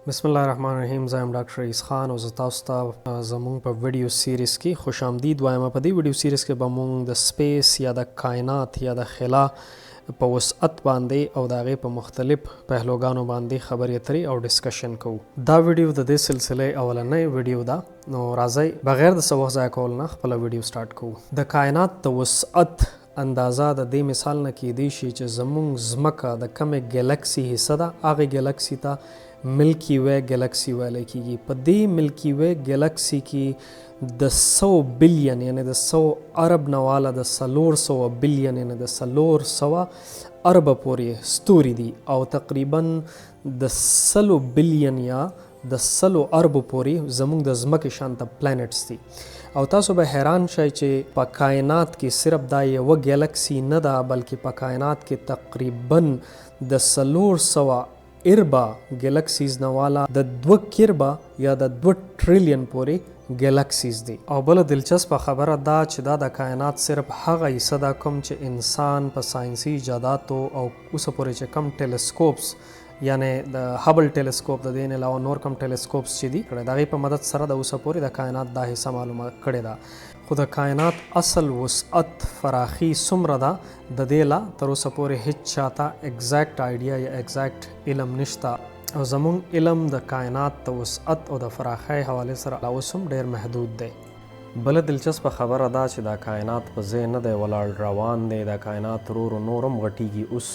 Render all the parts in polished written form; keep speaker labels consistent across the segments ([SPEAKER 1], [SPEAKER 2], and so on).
[SPEAKER 1] بسم الله الرحمن الرحیم. زه یم ډاکټر رئیس خان او زه تاسو ته زموږ په ویډیو سیریز کې خوش آمدید وایم. په دې ویډیو سیریز کې به موږ د space یا د کائنات یا د خلا په وسعت باندې او د هغې په مختلف پهلوګانو باندې خبرې اترې او discussion کوو. دا ویډیو د دې سلسلې اولنۍ ویډیو ده، نو راځئ بغیر د څه وخت ضایع کولو نه خپله ویډیو سټارټ کوو. د کائنات د وسعت اندازه د دې مثال نه کیدی شي چې زموږ ځمکه د کومې ګلکسي حصه ده، هغې ګلکسي ته ملکي وی ګلکسي ویل کیږي. په دې ملکي وی ګلکسي کې د 100 بلین یعنی د 100 ارب نه واله د 400 بلین یعنی د 400 ارب پورې ستوري دي او تقریبا د 100 بلین یا د 100 اربو پورې زموږ د ځمکې شانته planets دي. او تاسو به حیران شئ چې په کائنات کې صرف دا یوه ګلکسي نه ده، بلکې په کائنات کې تقریبا د 400 اربه galaxies نه والا د 2 کربه یا د 2 ټریلیون پورې galaxies دي. او بله دلچسپه خبره دا چې دا د کائنات صرف هغه حصه ده کوم چې انسان په ساینسي ایجاداتو او اوسه پورې چې کوم telescopes، یعنی د هبل ټیلیسکوپ، د دې نه علاوه نور کوم telescopes چې دي کړی، د هغې په مدد سره د اوسه پورې د کائنات دا حصه معلومه کړې ده. خو د کائنات اصل وسعت، فراخي څومره ده، د دې لا تر اوسه پورې هیڅ چاته exact idea یا exact علم نشته او زموږ علم د کائنات د وسعت او د فراخۍ حوالې سره لا اوس هم ډېر محدود دی. بله دلچسپه خبره دا چې دا کائنات په ځای نه دی ولاړ، روان دی. دا کائنات ورو ورو نور هم غټیږي. اوس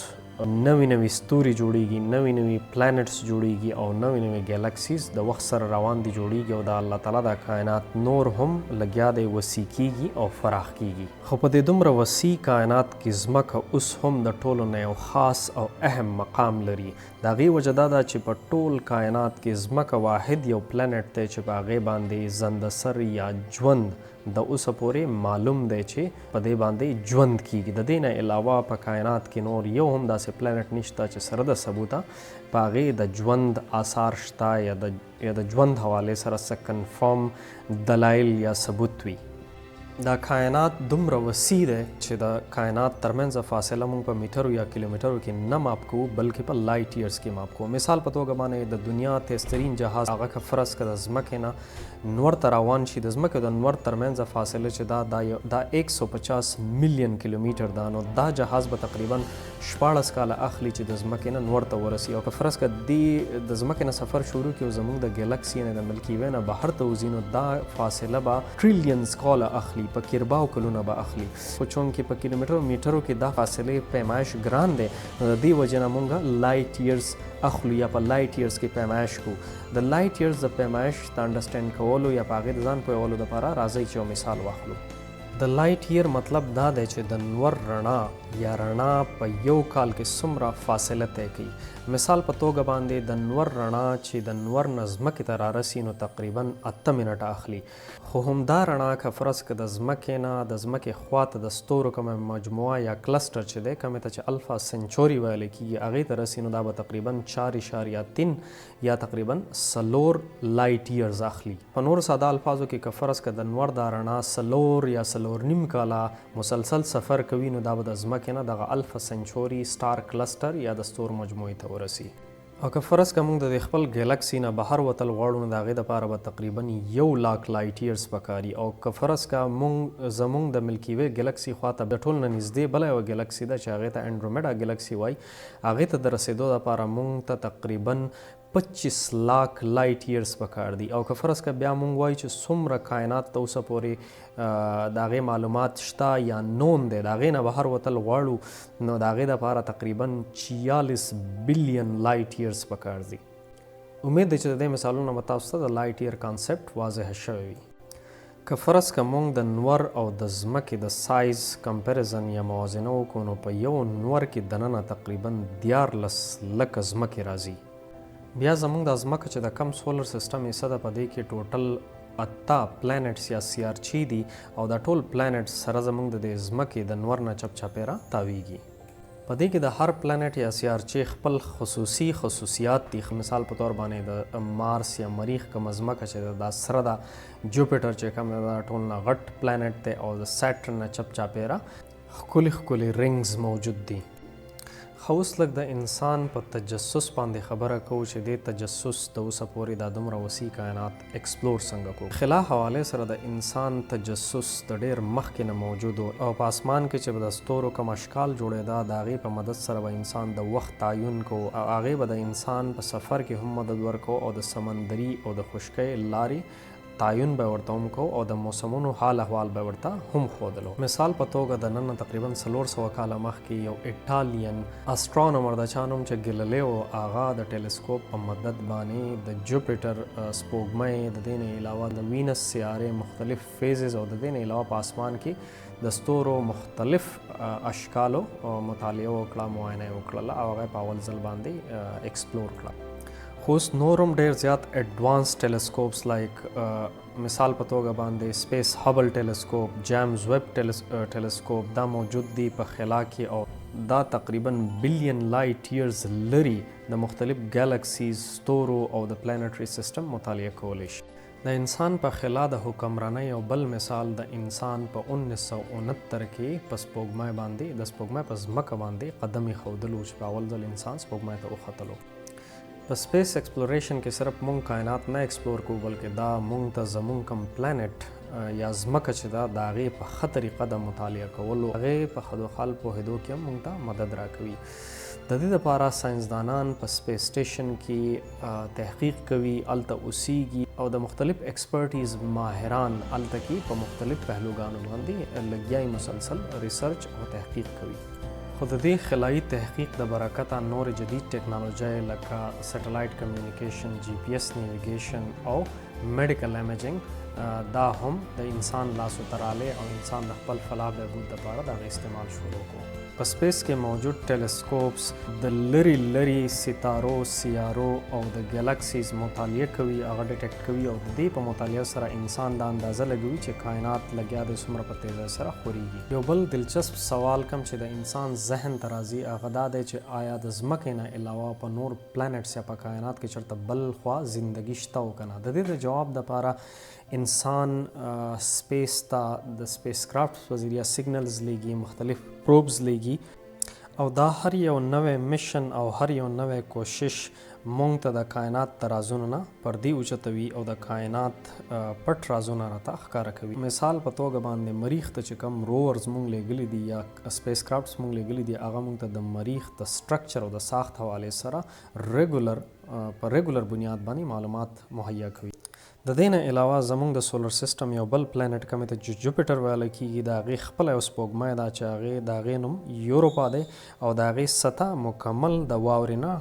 [SPEAKER 1] نوي نوي ستوري جوړیږي، نوي نوي planets جوړیږي او نوي نوي galaxies د وخت سره روان دي، جوړیږي او دا الله تعالی دا کائنات نور هم لګیا دی، وسیع کیږي او فراخ کیږي. خو په دې دومره وسیع کائنات کې ځمکه اوس هم د ټولو نه یو خاص او اهم مقام لري. د هغې وجه دا ده چې په ټول کائنات کې ځمکه واحد یو planet دی چې په هغې باندې زنده سر یا ژوند د اوسه پورې معلوم دی چې په دې باندې ژوند کیږي. د دې نه علاوه په کائنات کې نور یو هم داسې planet نشته چې سره د ثبوته په هغې د ژوند آثار شته یا د ژوند حوالې سره څه confirm دلایل یا ثبوت وي. دا کائنات دومره وسیع دی چې د کائنات ترمنځ فاصله موږ په میټرو یا کیلومترو کې نه ماپ کوو، بلکې په light years کې ماپ کوو. مثال په توګه باندې د دنیا تیزترین جهاز هغه که فرض که د ځمکې نه نور ته روان شي، د ځمکې د نور ترمنځ فاصله چې دا 150 میلیون کیلومتر ده، نو دا جهاز به تقریبا 16 کاله اخلي چې د ځمکې نه نور ته ورسي. او که فرض که دی د ځمکې نه سفر شروع کړي او زموږ د ګلکسي نه، د ملکي وی نه بهر ته وځي، نو دا فاصله به trillions کاله اخلي، په کرباو کلونه به اخلي. خو چونکې په کیلومترو میټرو کې دا فاصلې پیمایش ګران دی، نو د دې وجې نه مونږ light years اخلو یا په light years کې پیمایش کوو. د light years د پیمایش د understand کولو یا په هغې د ځان پوهولو دپاره راځئ چې یو مثال واخلو. د light year مطلب دا دی چې د نور رڼا یا رڼا په یو کال کې څومره فاصله طی کوي. مثال په توګه باندې د نور رڼا چې د نور نه ځمکې ته رارسي، نو تقریبا 8 منټه اخلي. خو همدا رڼا که فرض که د ځمکې نه د ځمکې خواته د ستورو کومه مجموعه یا cluster چې دی، کومې ته چې الفا سنچوري ویل کېږي، هغې ته رسي، نو دا به تقریبا 4.3 یا تقریبا 4 light years اخلي. په نورو ساده الفاظو کې که فرض که د نور دا رڼا 4 یا 4.5 کاله مسلسل سفر کوي، نو دا به د ځمکې نه دغه الفا سنچوري star cluster یا د ستور مجموعې ته ورسي. او که فرض که موږ د خپل ګلکسي نه بهر وتل غواړو، نو د هغې دپاره به تقریبا 1 لاک light years پکاري. او که فرض که موږ زموږ د ملکي وی ګلکسي خواته د ټول نه نږدې بله یوه ګلکسي ده چې هغې ته انډرومیډا ګلکسي وایي، هغې ته د رسېدو دپاره موږ ته تقریبا 25 لاک light years پکار دي. او که فرض که بیا مونږ وایو چې څومره کائنات ته اوسه پورې د هغې معلومات شته یا known دی، د هغې نه بهر وتل غواړو، نو د هغې دپاره تقریبا 46 billion light years پکار دي. امید دی چې د دې مثالونو به تاسو ته د light year concept واضح شوی وي. که فرض که مونږ د نور او د ځمکې د size comparison یا موازنه وکړو، نو په یو نور کې دننه تقریبا 13 لکه ځمکې راځي. بیا زمونږ د ځمکه چې د کم solar system حصه ده، په دې کې total اته planets یا سیارچې دي او دا ټول planets سره زمونږ د دې ځمکې د نور نه چپ چاپېره تاویږي. په دې کې د هر planet یا سیارچې خپل خصوصي خصوصیات دي. مثال په تور باندې د مارس یا مریخ کومه ځمکه چې ده، دا سره ده. جوپیټر چې کوم ده، دا ټول نه غټ planet دی او د سیټرن نه چپ چاپېره ښکلي ښکلي rings موجود دي. خو اوس لږ د انسان په تجسس باندې خبره کوو چې دې تجسس د اوسه پورې دا دومره وسیع کائنات ایکسپلور څنګه کو. خلا حوالې سره د انسان تجسس د ډیر مخکې نه موجود او په اسمان کې چې به د ستورو کوم اشکال جوړېده، د هغې په مدد سره به انسان د وخت تعین کو او هغې به د انسان په سفر کې هم مدد ورکو او د سمندري او د خشکۍ لارې تعین به ورته هم کو او د موسمونو حال احوال به ورته هم ښودلو. مثال په توګه، د نن تقریبا 400 کاله مخکې یو ایټالین اسټرانومر، د چا نوم چې ګلیلیو، هغه د ټیلیسکوپ په مدد باندې د جوپیټر سپوږمۍ، د دې نه علاوه د وینس سیارې مختلف phases او د دې نه علاوه په اسمان کې د ستورو مختلف اشکالو مطالعه وکړه، معاینه یې وکړله او هغه په اول ځل باندې explore کړه. خو اوس نور هم ډېر زیات advanced telescopes، like مثال په توګه باندې Space Hubble Telescope، James Webb Telescope، دا موجود دي په خلا کې او دا تقریبا billion light years لري د مختلف galaxies، ستورو او د planetary system مطالعه کولی شي. د انسان په خلا د حکمرانۍ یو بل مثال د انسان په 1969 کې په سپوږمۍ باندې، د سپوږمۍ په ځمکه باندې قدم ایښودلو چې په اول ځل انسان سپوږمۍ ته وختلو. په space exploration کې صرف مونږ کائنات نه explore کوو، بلکې دا مونږ ته زمونږ کوم planet یا ځمکه چې ده، د هغې په ښه طریقه د مطالعه کولو، هغې په خدوخال پوهېدو کې هم مونږ ته مدد راکوي. د دې لپاره ساینسدانان په space station کې تحقیق کوي، هلته اوسیږي او د مختلف expertise ماهران هلته کې په مختلف پهلوګانو باندې لګیای مسلسل research او تحقیق کوي. خو د دې خلایي تحقیق د برکته نور جدید ټکنالوژۍ لکه satellite communication، GPS navigation او medical imaging، دا هم د انسان لاسو ته راغلی او انسان د خپل فلاح بهبود دپاره د هغې استعمال شروع کړو. په space کې موجود telescopes د لري لري ستارو، سیارو او د galaxies مطالعه کوي، هغه detect کوي او د دې په مطالعه سره انسان دا اندازه لګوي چې کائنات لګیا دی څومره په تیزۍ سره خوریږي. یو بل دلچسپ سوال کوم چې د انسان ذهن ته راځي، هغه دا دی چې آیا د ځمکې نه علاوه په نور planets یا په کائنات کې چېرته بل خوا زندگی شته او که نه؟ د دې د جواب دپاره انسان space ته د spacecraft په ذریعه signals لیږي، مختلف probes لیږي او دا هر یو نوی mission او هر یو نوی کوشش مونږ ته د کائنات د رازونو نه پردې اوچتوي او د کائنات پټ رازونه راته ښکاره کوي. مثال په توګه باندې، مریخ ته چې کوم rovers مونږ لیږلي دي یا spacecrafts مونږ لیږلي دي، هغه مونږ ته د مریخ د structure او د ساخت حوالې سره په regular بنیاد باندې معلومات مهیا کوي. د دې نه علاوه زمونږ د solar system یو بل planet، کومې ته چې جوپیټر ویل کېږي، د هغې خپله یو سپوږمۍ ده چې هغې د هغې نوم یوروپا دی او د هغې سطح مکمل د واورې نه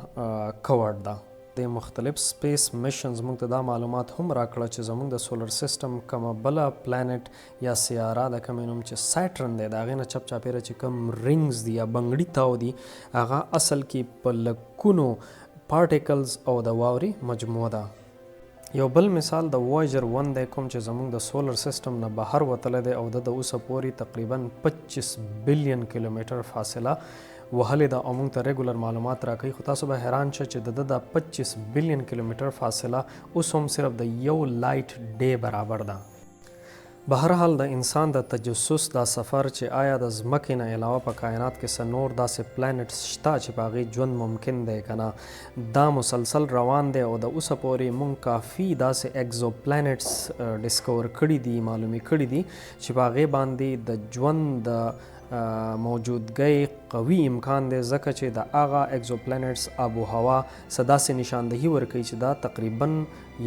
[SPEAKER 1] covered ده. د مختلف space missions موږ ته دا معلومات هم راکړه چې زموږ د solar system کومه بله planet یا سیاره د کومې نوم چې سایټرن دی، د هغې نه چپ چاپېره چې کوم rings دي یا بنګړي تاو دي، هغه اصل کې په لکونو particles او د واورې مجموعه ده. یو بل مثال د Voyager 1 دی، کوم چې زموږ د solar system نه بهر وتلی دی او د اوسه پورې تقریبا 25 بلین کیلومتر فاصله وهلې ده او موږ ته regular معلومات راکوي. خو تاسو به حیران شئ چې د ده د 25 بلین کیلومتر فاصله اوس هم صرف د یو light day برابر ده. بهرحال، د انسان د تجسس دا سفر چې آیا د ځمکې نه علاوه په کائنات کې څه نور داسې planets شته چې په هغې ژوند ممکن دی که نه، دا مسلسل روان دی او د اوسه پورې مونږ کافي داسې exoplanets discover کړي دي، معلومې کړي دي چې په هغې باندې د ژوند د موجودګۍ قوي امکان دی، ځکه چې د هغه exoplanets آب و هوا څه داسې نشاندهي ورکوي چې دا تقریبا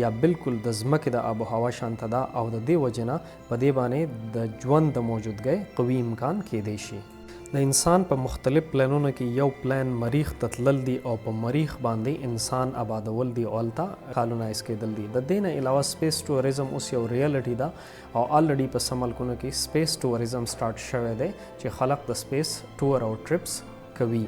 [SPEAKER 1] یا بالکل د ځمکې د آب و هوا شانته ده او د دې وجې نه په دې باندې د ژوند د موجودګۍ قوي امکان کیدی شي. د انسان په مختلف پلانونو کې یو پلان مریخ ته تلل دي او په مریخ باندې انسان آبادول دي او هلته colonize کېدل دي. د دې نه علاوه space tourism اوس یو reality ده او already په څه ملکونو کې space tourism start شوی دی چې خلک د space tour او trips کوي.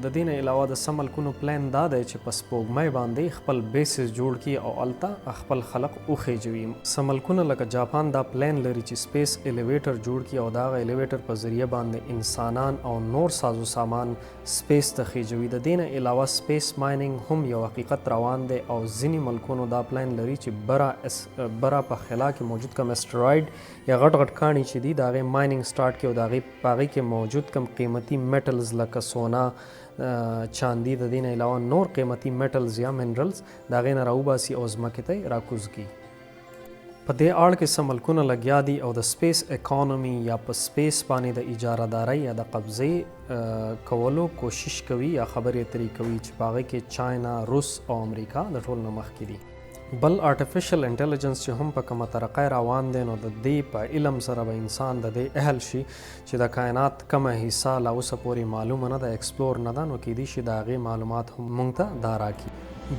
[SPEAKER 1] د دې نه علاوه د څه ملکونو پلان دا دی چې په سپوږمۍ باندې خپل bases جوړ کړي او هلته خپل خلق وخیجوي. څه ملکونه لکه جاپان دا پلان لري چې space elevator جوړ کړي او د هغه elevator په ذریعه باندې انسانان او نور سازو سامان space ته خیجوي. د دې نه علاوه space mining هم یو حقیقت روان دی او ځینې ملکونو دا پلان لري چې بره په خلا کې موجود کوم asteroid یا غټ غټ کاڼي چې دي، د هغې mining start کړي او د هغې په هغې کې موجود کوم قیمتي metals لکه سونا، چاندي، د دې نه علاوه نور قیمتي میټلز یا منرلز د هغې نه راوباسي او ځمکې ته یې راکوز کړي. په دې آړ کې څه ملکونه لګیا دي او د سپیس اکانومي یا په سپیس باندې د اجاره دارۍ یا د قبضې کولو کوشش کوي یا خبرې اترې کوي چې په هغې کې چاینا، روس او امریکا د ټولو نه مخکې دي. بل آرټیفیشل انټیلیجنس چې هم په کومه ترقۍ روان دی، نو د دې په علم سره به انسان د دې اهل شي چې د کائنات کومه حصه لا اوسه پورې معلومه نه ده، ایکسپلور نه ده، نو کیدی شي د هغې معلومات هم مونږ ته دا راکړي.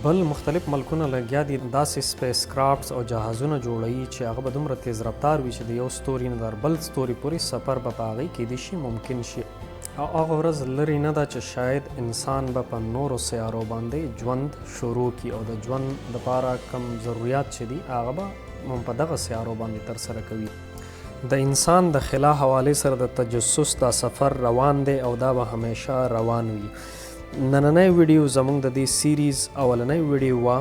[SPEAKER 1] بل مختلف ملکونه لګیا دي داسې سپیس کرافټس او جهازونه جوړوي چې هغه به دومره تیز رفتار وي چې د یو ستوري نه تر بل ستوري پورې سفر به په هغې کیدی شي ممکن شي، او هغه ورځ لرې نه ده چې شاید انسان به په نورو سیارو باندې ژوند شروع کړي او د ژوند دپاره کوم ضروریات چې دي هغه به هم په دغه سیارو باندې ترسره کوي. د انسان د خلا حوالې سره د تجسس دا سفر روان دی او دا به همیشه روان وي. نننۍ ویډیو زموږ د دې سیریز اولنۍ ویډیو وه.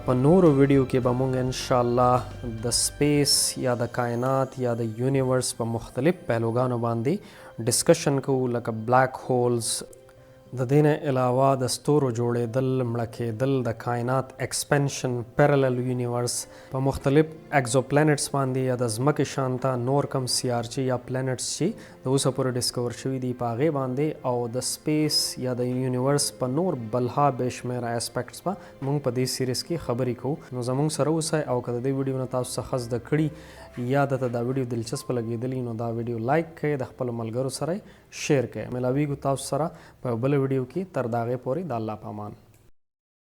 [SPEAKER 1] په نورو ویډیو کې به مونږ ان شاء الله د سپیس یا د کائنات یا د یونیورس په مختلف پهلوګانو باندې ډسکشن کوو، لکه بلیک هولز، د دې نه علاوه د ستورو جوړېدل، مړه کېدل، د کائنات ایکسپنشن، پیرالل یونیورس، په مختلف اکزوپلانټس باندې یا د ځمکې شانته نور کم سیارچې یا پلانټس چې د اوسه پورې ډسکور شوي دي په هغې باندې، او د سپیس یا د یونیورس په نور بلها بې شمېره اسپیکټس به مونږ په دې سیریز کې خبرې کوو. نو زمونږ سره اوسئ، او که د دې ویډیو نه تاسو څه ښه زده کړي یا درته دا ویډیو دلچسپه لګېدلي، نو دا ویډیو لایک کړئ، د خپلو ملګرو سره شیر کړئ. ملاویږو تاسو سره په بله ویډیو کې، تر د هغې پورې د الله په امان.